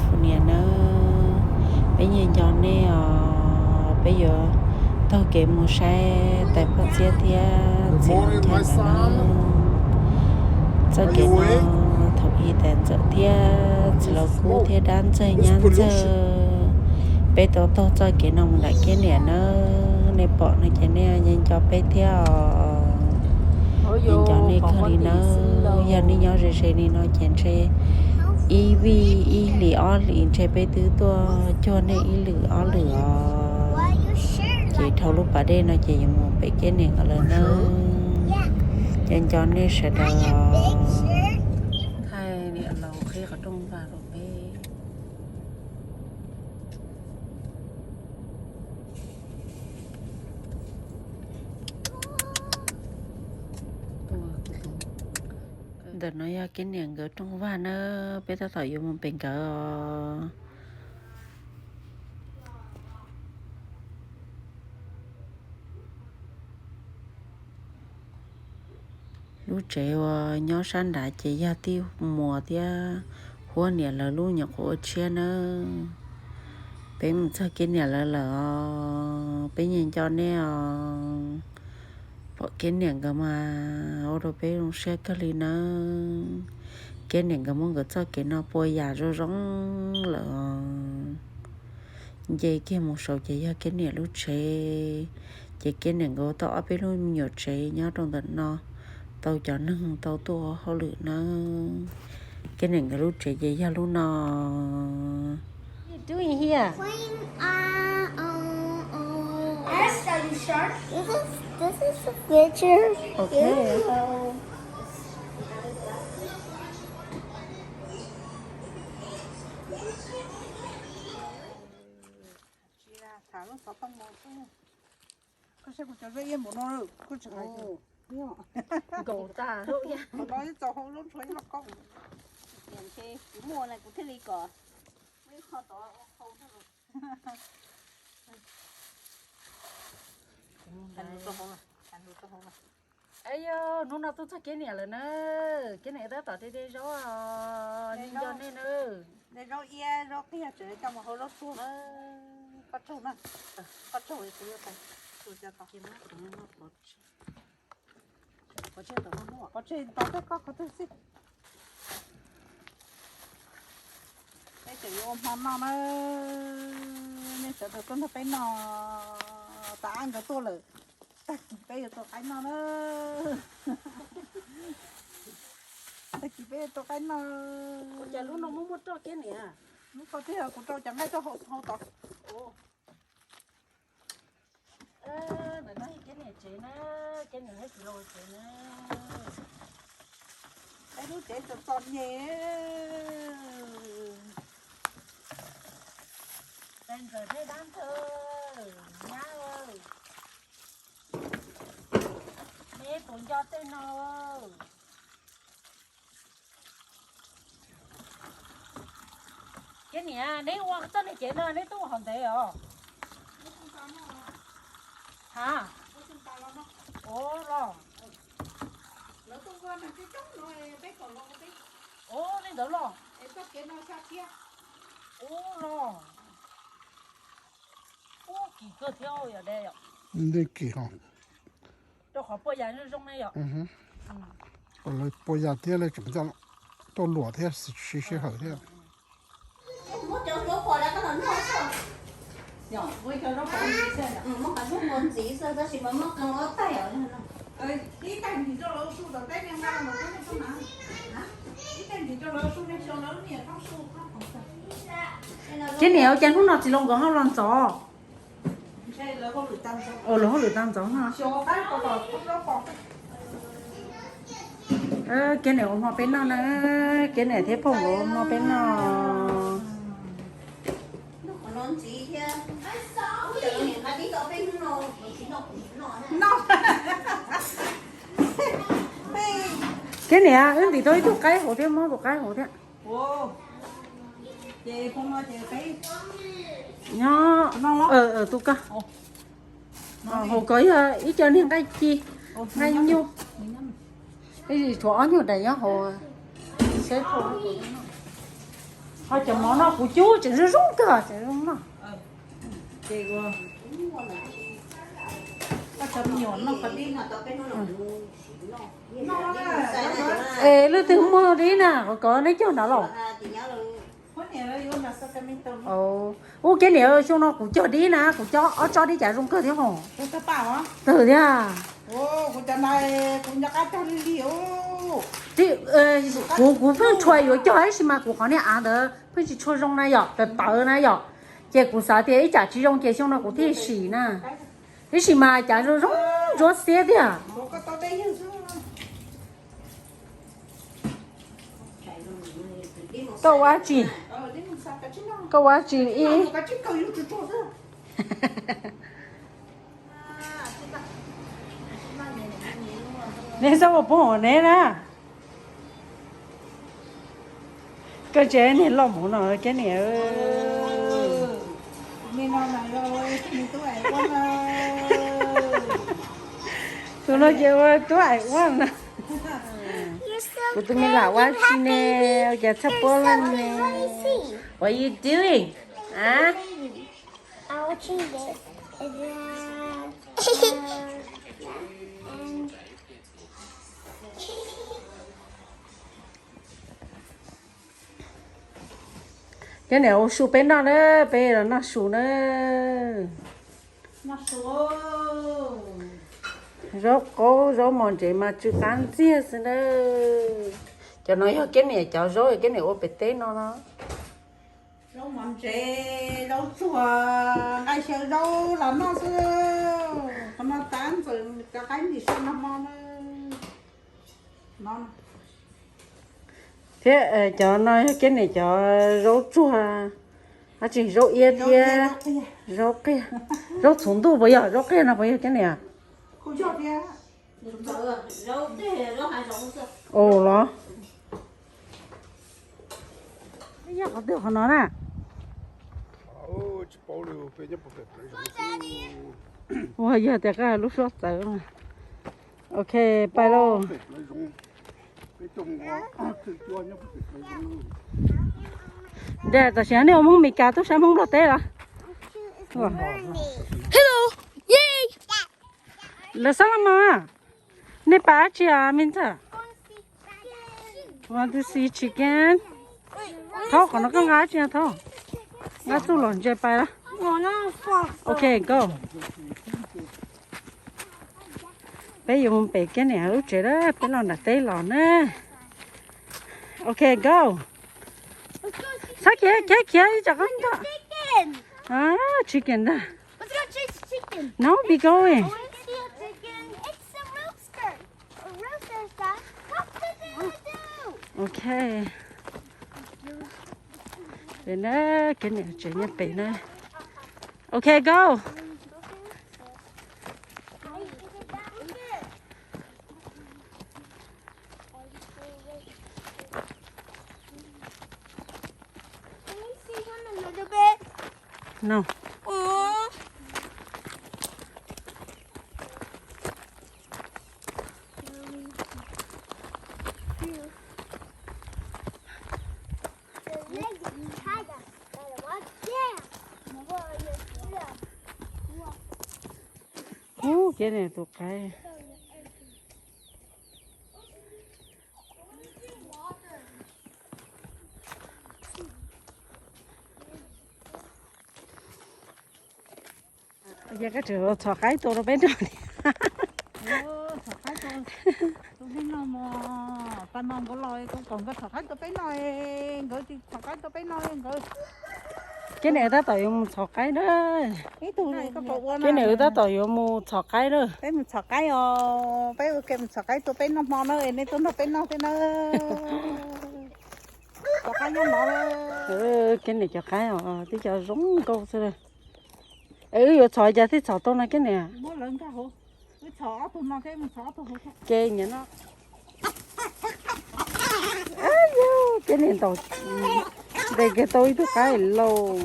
Kuv niam nawb, peb nyiag nco nej os, peb yuav taug kev mus saib tais poj txiab thiab txiv hlob Nchai nkawd nawb. Txoj kev no thaum ub tais ntxawm thiab txiv laus kub thiab dab ntxawg nyab ntxawg, peb tau taug txoj kev no mus nram Kiab Niam nawb. Nej pom no ces nej nco peb thiab os. Nco nej kawg li nawb. Yog nej nyob ze ze li no ces ntshe ib vij ib hlis ob hlis ntshe peb twb tuaj cuag nej ib lwm ob lwm os. Ces dhau lub pas dej no ces yuav mus pem Kiab Niam nkawd lawm nawb. Ces nco nej sawv daws os. Thaij niam laus qhib qhov rooj vag rau peb. Ntawm no yog Kiab Niam nkawd rooj vag nawb, peb tab tom yuav mus pem nkawd os. Lub tsev uas nyob sab nrad ces yog tij Muas thiab Huab niam lawv lub nyuam qhuav ua tshiab nawb. Peb mus txog Kiab Niam lawv lawm os, peb nyiag nco nej os. Pom Kiab Niam nkawd mas ua rau peb zoo siab kawg li nawb. Kiab Niam nkawd muab nkawd txoj kev no pua yam zoo zoo lawm os. Nce kiag mus saud ces yog Kiab Niam lub tsev, ces Kiab Niam nkawd tau ob peb lub me nyuam tsev nyob rau ntawm no, tau cov neeg tau tuaj ua hauj lwm nawb. Kiab Niam nkawd lub tsev ces yog lub no. What are you doing here? Playing, uh, uh, uh, Ask, are you sharp? This is, this is a picture. Okay. Beautiful. Tsis tham lub xov tooj mus xwb. Koj saib kuv cov zaub iab npaum no, koj tsis hais. Nkaus tag zaub iab. Qhov no ib txog hau lub ntshuav ib loj koob. Niam ntshe kuv muaj na kuv thiaj li kom muaj ib qho tod ua hau. Aib yog hnub no tuaj txog Kiab Niam lawm na, Kiab Niam tab tom de de zaub, nco nej na. De zaub iab zaub qij tseem coj mus hau zaub tsuag. Koj tsaug na, koj tsaug kuv yuav tau. Pov tseg ntaus tej koj qhov twg xwb. Peb tseem yuav ua hmo noj na. Nej sawv daws tuaj nrog peb noj, tab ab nkawd tuaj lawm. Tag kis peb yuav tua qaib noj na. Tag kis peb yuav tua qaib noj. Ua cas lub no muaj muaj roj Kiab Niam? Lub ko twb yog kuv rau cov nqaij rau hauv tod. Ntawm no yog Kiab Niam tsev na, Kiab Niam thiab txiv laus tsev na. Peb lub tsev txom txom nyem. Tais ntxawm thiab dab ntxawg nyab, neb puas nco tej no? Kiab Niam, neb ua txoj niag cev no neb tuaj ua hauv ntev os? Ha? Ua los? Ua li ntawd los? Ua los. Ub, kim kawg thiab yom, de kim ho. Rau qhov pua yas zoo zoo ne yom. Lawv pua yas thiab lawv tseem coj tuaj luam thiab siv sij hawm thiab. Kiab Niam, ua cas hnub no txiv laus nkawd ho los ntxov? Lawv hauj lwm tag ntxov no. Kiab Niam ua hmo peb noj na, Kiab Niam thiab phooj ua hmo peb noj. Kiab Niam, wb ntim tau ib tug qaib hauv thiab, muab tus qaib hauv thiab. Nyob, tus koj. Hauv ko yog ib co niag nqaij ci, nqaij nyuj. Ib tshuav ob nyuag daim nyob hauv. Seb, Ho cov mov no kuv cub tseem zoo zoo kawg, tseem zoo no. Es leej twg muaj dib na, kom neb cog nrad los? Ub, keb niam, xyoo no kuv cog dib na, kuv cog ob tsob dib cas zoo kawg thiab hos. Tawg thiab. Kuv, kuv pheej tshua yuav cog tab sis mas kuv qhov niag av ntawd pheej tsis tshua zoo na yom, tawv tawv na yom. Ces kuv xav tias ib tsam tsis zoo ces xyoo no kuv thiaj sim na. Tab sis mas cas zoo zoo ntsuab xiab tiag. Koj ua tsi? Koj ua tsi ib? Neb txhob ua poob hauv neb na. Koj tsev niag loj mus no keb niam. Tus no ces ua tub aim ua na. Kuv tus me lam ua tsi ne, ua cas txhob puab leej ne? What are you doing? Cov niam ua su peb noj na, peb los noj su na. Zaub qaub zaub mos ntsev mas tsw qab ntxiag xwb na. Cov no yog keb niam cov zaub keb niam ua pem teb no no. Zaub mos ntsev, zaub tsuag, nqaij xyaw zaub los noj xwb. Qhov no tab ntxawm cov qaib ntim sab nag hmo na. Thiab cov no yog keb niam cov zaub tsuag, ab tsi zaub iab thiab zaub qiag. Zaub txhuv ntuj puas yog, zaub qiag no puas yog keb niam? Ua los? Nyob qhov twg qhov no na? Ua yog tias koj lub suab txawv. Ok, pais lauj. Tam sim no nej ua Hmoob Meskas tub sab Hmoob Nplog teb los? Hello. Yay. Lawv xab laj mos. Nej pais dab tsi os me ntxawg? Want to see chicken? Thaub, qhov no koj nqa dab tsi no Thaub? Nqa txuj lom ntses pais los? Ok, go. Peb yuav mus pem keb niam lub tsev lawm, peb los nram teb los na. Ok, go. Txhob khiav, khiav, khiav ib tsam qab ntag. Chicken ntag. No, be going. Ok. Pem na, keb niam tsev nyob pem na. Ok, go. No. Ub, keb niam tus qaib. Ces koj tseem txhom qaib tua rau peb noj li. Txhom qaib tua tua peb noj mog. Pas no nkawd los kuv kom nkawd txhom qaib tua peb noj, nkawd tsis txhom qaib tua peb noj li nkawd. Keb niam tab tom yuav mus txhom qaib na. Keb niam tab tom yuav mus txhom qaib na. Peb mus txhom qaib os, peb ua ke mus txhom qaib tua peb noj hmo na, nej tuaj nrog peb noj thiab na. Txhom qaib nyob no. Keb niam cov qaib os, twb cov zoo nkauj xwb. Es wb yuav txhom cas thiaj txhom tau no keb niam? Ke nyiam no. Keb niam ntaus ntes kiag tau ib tug qaib lauj.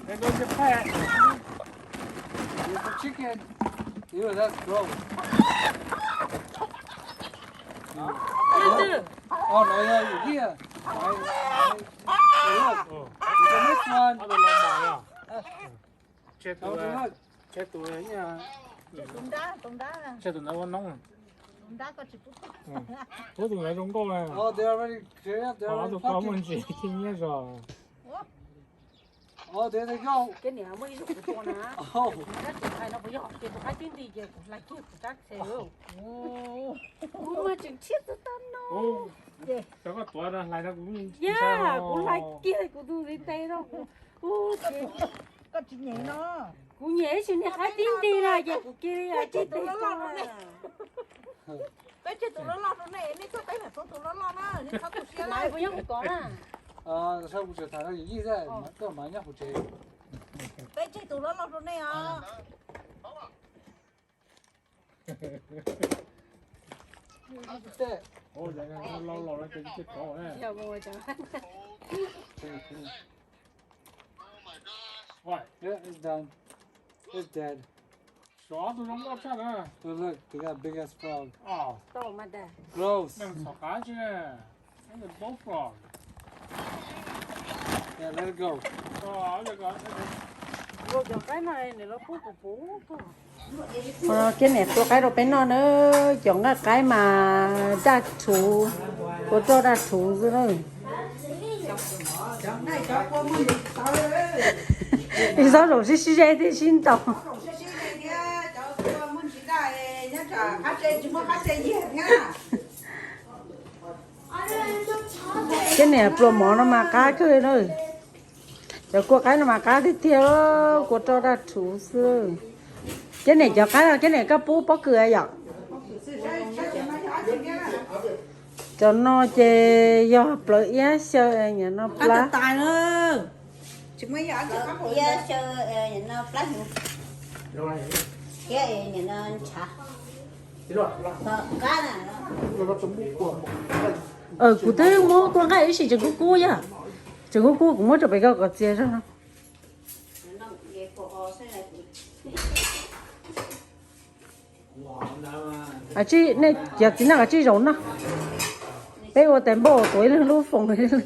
There goes your pet. There's a chicken. Ew, that's gross. Oh, no, yeah, you here. Look, there's the next one. Tseg tus, tseg tus, tseg tus ntawd ua noob. Tus ntawd zoo nkauj na. Oh, they already clear up. They already plucked it. Tus ko muaj ntsis nyiab zog. Oh, there they go. Keb niam muaj ib zaug kuv tua na. Kuv rab tseem hais no puas yog tias tus qaib tib nti ces kuv hlais kiag kuv rab txhe. Kuv mas tseem thiab txog tag no. Cov koj tuav hlais no kuv, yog kuv hlais kiag kuv tus ntiv tes no. Koj tsis nyem no. Kuv nyem ib sim niag qaib tib nti no ces kuv cia li tib tes ko. Peb tseg tus loj loj rau nej, nej txhob teb lam txhob tus loj loj na, nej txhob tu siab na. Kuv nyob kuv kov na. Sab kuv tseem tham no yim yij xwb, koj mas nyob hauv tsev. Peb tseg tus loj loj rau nej os. Yeah, it's done. It's dead. Xyov tus zoo nkauj tshaj na. Look, look, they got a big ass frog. Gross. Neeg txhom qab tsis ne. That's a bullfrog. Yeah, let it go. Cov qaib no nws los pub puv puv. Keb niam tua qaib rau peb noj na, cov nqaij qaib mas daj rhuv, ua roj daj rhuv xwb na. Ib txhob zaum sib sib ze thiaj sib ntaus. Keb niam pluas mov no mas qab kawg na. Cov kua qaib no mas qab tiag tiag, kua roj daj rhuv xwb. Keb niam cov qaib no Keb niam koj pub pob kws yom? Cov no ces yog plawv iab xyaw, nyiam no plab. Kuv twb muab kua nqaij ib sim tseem kub kub yog, tseem kub kub kuv muab rau pem koj kom txias zog no. Nej cov txiv neej kav tsij zaum noj, peb ua tais npauj tuav ib leeg lub foos ib leeg twg.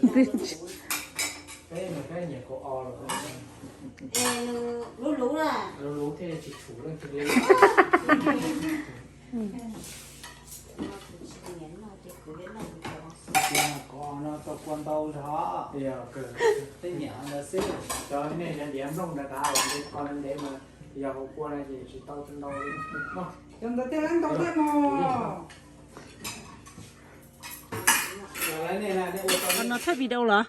Qhov no thaij video los?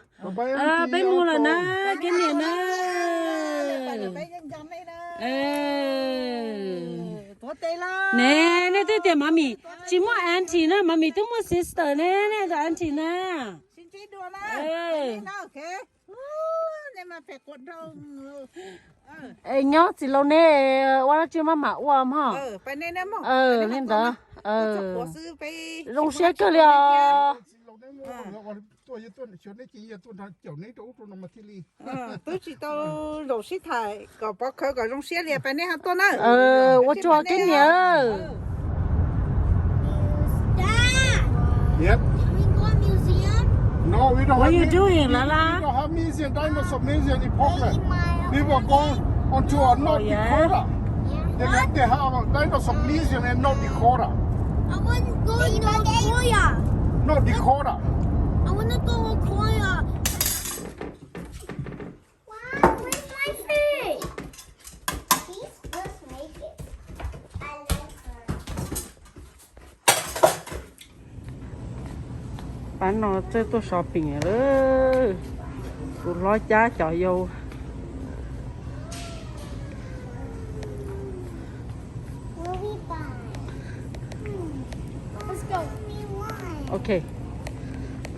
Peb mus lawm na, Keb niam na. Ne, nej twb tias Mami tsis muaj auntie na, Mami twb muaj sister ne, nej tus auntie na. Es nyob txiv laus ne, ua dab tsi maj mam ua mog. Li ntawd. Zoo siab kawg li os. Twb tsis tau zaum sib tham kom pov khawv kom zoo siab li, pab nej ho tuaj na. Ua tsaug Keb niam. Yep. Can we go museum? No, we don't What have you mu- doing, we, Lala? We don't have museum, dinosaur museum in Portland. We will go onto a North Dakota. They have, they have a dinosaur museum in North Dakota. I want to go in North Dakota. North Dakota. I want to go Korea. Wow, where's my face? She's supposed to make it. I like her. Pab no txawj tuaj shopping lawm. Tus hlob cab cov yau. What we buy? Hmm. Let's go. What we want? Okay.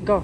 Go.